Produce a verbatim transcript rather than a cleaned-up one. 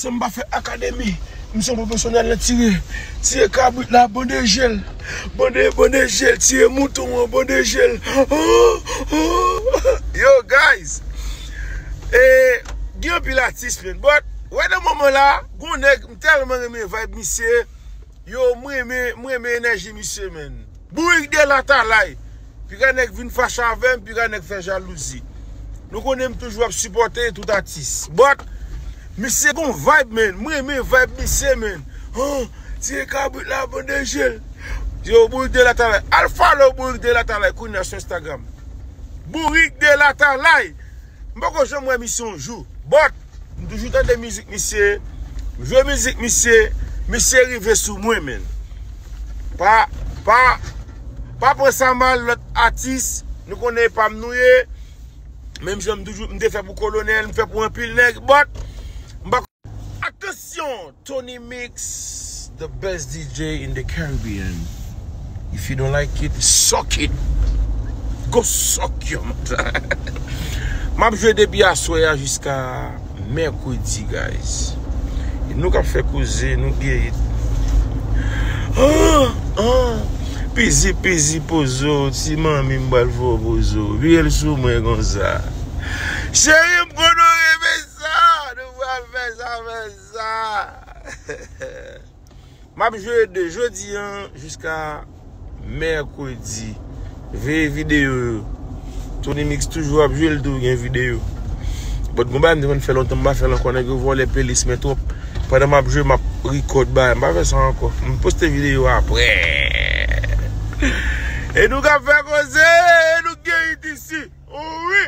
San m pa fè akademi, m se yon pwofesyonèl nan tire. Tire kabrit la, bande je l. Bande, bande je l, tire mouton an, bande je l. Yo, guys, e, gen anpil atis, men. But, wè nan moman la, gon nèg, m tèlman renmen vibe misye. Yo, m renmen, m renmen enèji misye, men. Bourik de Latalay. Piga nèg vin fache avè m, piga nèg fè jalouzi. Nou konnen m toujou ap sipòte tout atis. But, misye gon vibe, men. M renmen vibe misye, men. Oh, tire kabrit la, bande je l. Yo, Bourik de Latalay. Al follow Bourik de Latalay kounye a sou Instagram. Bourik de Latalay. M poko janm wè misye yon jou. But, m toujou tande mizik misye. M jwe mizik misye. Misye rive sou mwen, men. Pa, pa, pa pran sa mal, lòt atis. Nou konnen e pa m nou ye. Menm jan m toujou, m te fè pou Kolonèl, m fè pou anpil nèg. But, m pa Attention, Tony Mix, the best D J in the Caribbean. If you don't like it, suck it. Go suck your mother. M ap jwe depi aswè a jiska mèkredi, guys. E nou k ap fè koze, nou geri. Ah, ah. Pizi, pizi, pozo, ti manmi m pral fè w pozo. Vire l sou mwen konsa. Cheri m, konnen w renmen sa. Nou pral fè sa, fè sa. M ap jwe de jodi an jiska mèkredi. Veye videyo yo. Tony Mix toujou ap jwe l tou, gen videyo. But gon bagay m te konn fè lontan, m pa fè l ankò, nèg yo vòlè playlist mwen twòp. Pandan m ap jwe, m ap record bagay. M pa fè sa ankò. M poste videyo apre. E nou k ap fè koze, e nou k gen it isi. Wi.